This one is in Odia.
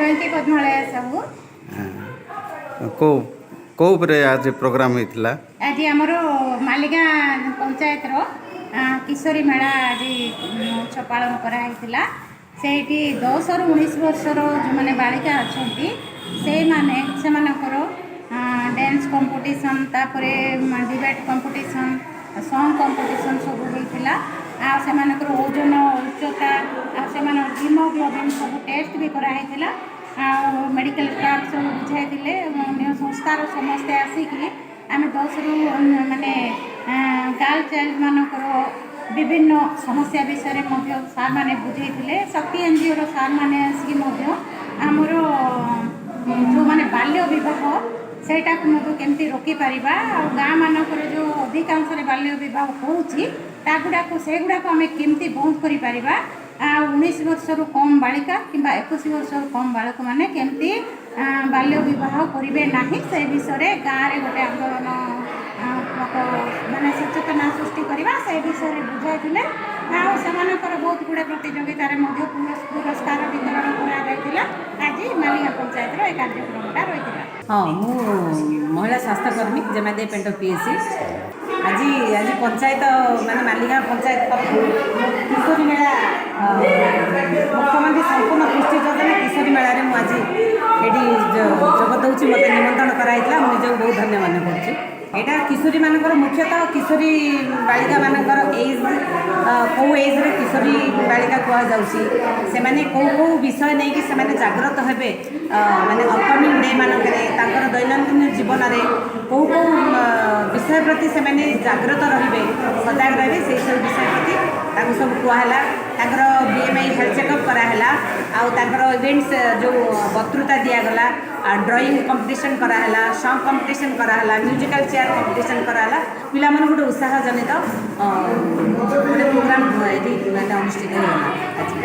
ଜୟନ୍ତୀ ପଦ୍ମାଳୟା ସାହୁ। କେଉଁ କେଉଁ ଉପରେ ଆଜି ପ୍ରୋଗ୍ରାମ୍ ହେଇଥିଲା? ଆଜି ଆମର ମାଲିଗାଁ ପଞ୍ଚାୟତର କିଶୋରୀ ମେଳା ଆଜି ଉତ୍ସବ ପାଳନ କରାହେଇଥିଲା। ସେଇଠି 10ରୁ 19 ବର୍ଷର ଯେଉଁମାନେ ବାଳିକା ଅଛନ୍ତି, ସେଇମାନେ ସେମାନଙ୍କର ଡ୍ୟାନ୍ସ କମ୍ପିଟିସନ୍, ତାପରେ ଡିବେଟ୍ କମ୍ପିଟିସନ୍, ସଙ୍ଗ୍ କମ୍ପିଟିସନ୍ ସବୁ ହେଇଥିଲା। ଆଉ ସେମାନଙ୍କର ଓଜନ, ଉଚ୍ଚତା ଆଉ ସେମାନଙ୍କର ହିମୋଗ୍ଲୋବିନ୍ ସବୁ ଟେଷ୍ଟ ବି କରାହେଇଥିଲା। ଆଉ ମେଡ଼ିକାଲ ଷ୍ଟାଫ୍ ସବୁ ବୁଝାଇଥିଲେ ଏବଂ ଅନ୍ୟ ସଂସ୍ଥାର ସମସ୍ତେ ଆସିକି ଆମେ 10ରୁ ମାନେ ଗାର୍ଲ ଚାଇଲ୍ଡମାନଙ୍କର ବିଭିନ୍ନ ସମସ୍ୟା ବିଷୟରେ ମଧ୍ୟ ସାର୍ମାନେ ବୁଝେଇଥିଲେ। ଶକ୍ତି ଏନ୍ଜିଓର ସାର୍ମାନେ ଆସିକି ମଧ୍ୟ ଆମର ଯେଉଁମାନେ ବାଲ୍ୟ ବିବାହ, ସେଇଟାକୁ ମଧ୍ୟ କେମିତି ରୋକିପାରିବା ଆଉ ଗାଁମାନଙ୍କରେ ଯେଉଁ ଅଧିକାଂଶରେ ବାଲ୍ୟ ବିବାହ ହେଉଛି, ତାଗୁଡ଼ାକୁ ସେଗୁଡ଼ାକୁ ଆମେ କେମିତି ବନ୍ଦ କରିପାରିବା ଆଉ 19 ବର୍ଷରୁ କମ୍ ବାଳିକା କିମ୍ବା 21 ବର୍ଷରୁ କମ୍ ବାଳକମାନେ କେମିତି ବାଲ୍ୟ ବିବାହ କରିବେ ନାହିଁ, ସେ ବିଷୟରେ ଗାଁରେ ଗୋଟେ ଆନ୍ଦୋଳନ ମାନେ ସଚେତନା ସୃଷ୍ଟି କରିବା, ସେ ବିଷୟରେ ବୁଝାଇଥିଲେ। ଆଉ ସେମାନଙ୍କର ବହୁତ ଗୁଡ଼ାଏ ପ୍ରତିଯୋଗିତାରେ ମଧ୍ୟ ପୁରସ୍କାର ବିତରଣ କରାଯାଇଥିଲା। ଆଜି ମାଲିଗାଁ ପଞ୍ଚାୟତର ଏ କାର୍ଯ୍ୟକ୍ରମଟା ରହିଥିଲା। ହଁ, ମୁଁ ମହିଳା ସ୍ୱାସ୍ଥ୍ୟକର୍ମୀ ଜେମାଦେଇ ପେଣ୍ଟ ପିଏସି। ଆଜି ଆଜି ପଞ୍ଚାୟତ ମାନେ ମାଲିଗାଁ ପଞ୍ଚାୟତ ତରଫରୁ କିଶୋରୀ ମେଳା, ମୁଖ୍ୟମନ୍ତ୍ରୀ ସମ୍ପୂର୍ଣ୍ଣ ପୁଷ୍ଟି ଯୋଜନା କିଶୋରୀ ମେଳାରେ ମୁଁ ଆଜି ଏଠି ଯୋଗ ଦେଉଛି। ମୋତେ ନିମନ୍ତ୍ରଣ କରାହେଇଥିଲା। ମୁଁ ନିଜକୁ ବହୁତ ଧନ୍ୟ ମନେ କରୁଛି। ଏଇଟା କିଶୋରୀମାନଙ୍କର, ମୁଖ୍ୟତଃ କିଶୋରୀ ବାଳିକାମାନଙ୍କର ଏଜ୍, କେଉଁ ଏଜ୍ରେ କିଶୋରୀ ବାଳିକା କୁହାଯାଉଛି, ସେମାନେ କେଉଁ କେଉଁ ବିଷୟ ନେଇକି ସେମାନେ ଜାଗ୍ରତ ହେବେ, ମାନେ ଅପକମିଂ ଡେ ମାନଙ୍କରେ ତାଙ୍କର ଦୈନନ୍ଦିନ ଜୀବନରେ କେଉଁ କେଉଁ ବିଷୟ ପ୍ରତି ସେମାନେ ଜାଗ୍ରତ ରହିବେ, ସଜାଗ ରହିବେ, ସେଇ ସବୁ ବିଷୟ ପ୍ରତି ତାଙ୍କୁ ସବୁ କୁହାହେଲା। ତାଙ୍କର ବିଏମ୍ଆଇ, ହେଲ୍ଥ ଚେକଅପ୍ କରାହେଲା ଆଉ ତାଙ୍କର ଇଭେଣ୍ଟସ୍ ଯେଉଁ ବକ୍ତୃତା ଦିଆଗଲା, ଡ୍ରଇଂ କମ୍ପିଟିସନ୍ କରାହେଲା, ସଙ୍ଗ୍ କମ୍ପିଟିସନ୍ କରାହେଲା, ମ୍ୟୁଜିକାଲ୍ ଚେୟାର କମ୍ପିଟିସନ୍ କରାହେଲା। ପିଲାମାନଙ୍କୁ ଗୋଟେ ଉତ୍ସାହଜନିତ ଗୋଟେ ପ୍ରୋଗ୍ରାମ୍ ଏଠି ମାନେ ଅନୁଷ୍ଠିତ ହେଇଗଲା ଆଜି।